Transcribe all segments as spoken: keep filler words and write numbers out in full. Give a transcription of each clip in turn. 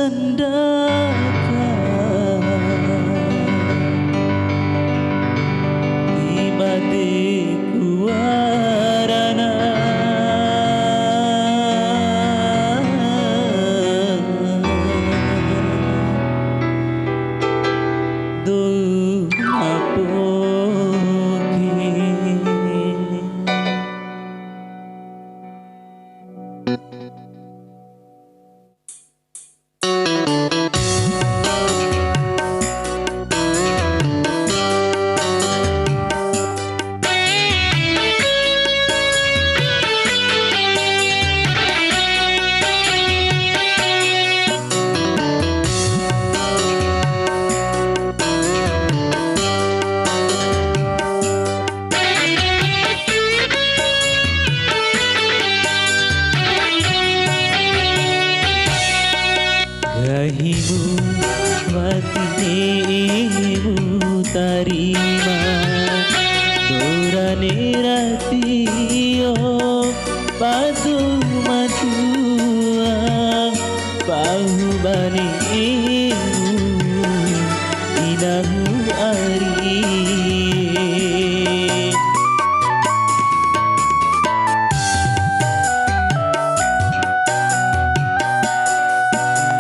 Ndaka di made ku warana. Dou ma poke. Nggahimu wati ne'emu tarima, dora nera tio batu matua, pahu bani emu inahu ari.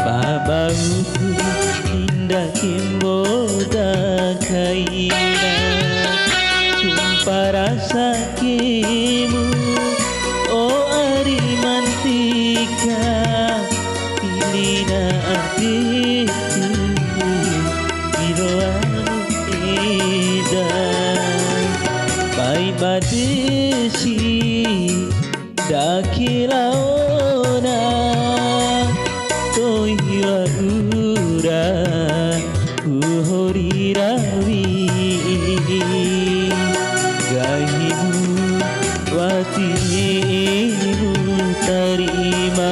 Babauku inda kembo da kaina, cumpa rasa kemu o ari mantika, pilina adeku, piloamu eda, pai badesi. Ndake laona, to'i wa'ura, ku hori rawi. Nggahimu wati ne'emu tarima.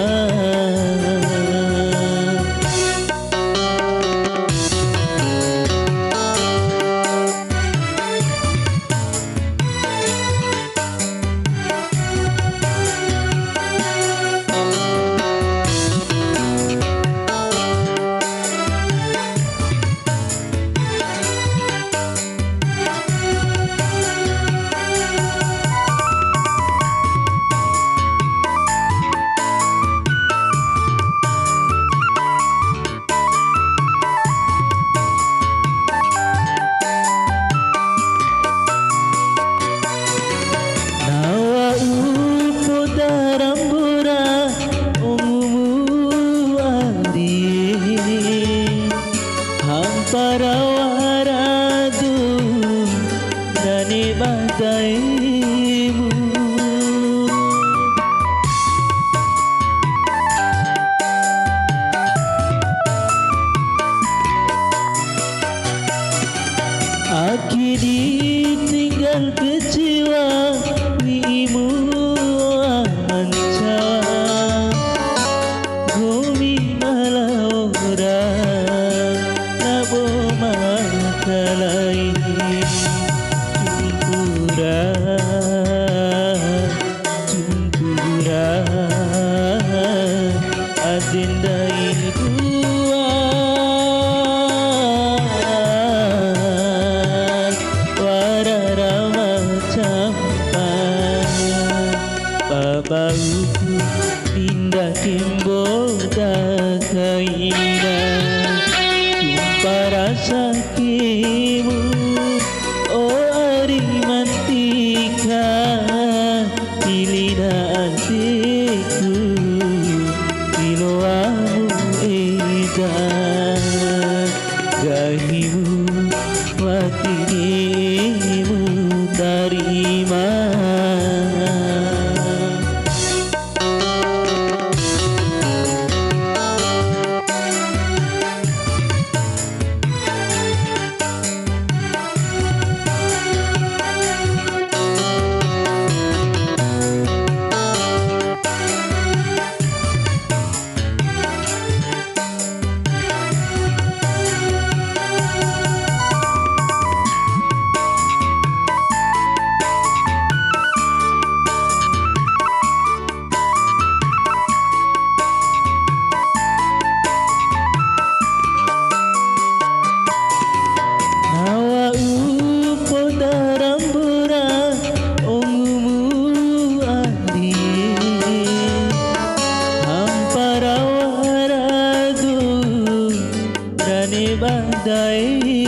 Nawa upo darambura ongumu andi, hampara waradu nani badaimu. Aki ditinggal kecewa, wi'imu amancawa, gomi malaora, labo makalai, cumpura. Cumpura ade ndai dua, wara rama campa. Babauku inda kembo da kaina, cumpa rasa kemu o ari mantika. Pilina adeku, piloamu eda, nggahimu wati ne'emu tarima.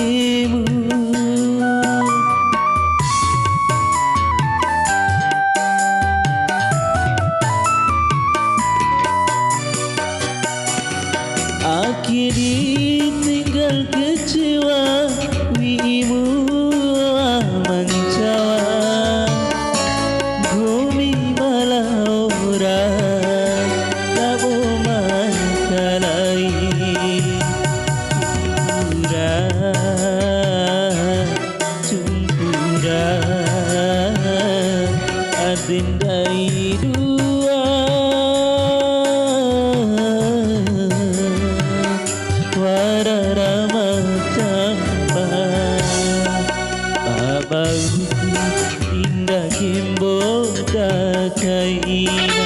Ibu. Ake ditinggal kecewa, wi'imu aman jawa. Nggomi ma lao ra, tabo ma kalai. Ura. Cumpura ade ndai dua, wara rama campa, babauku inda kembo dakaina.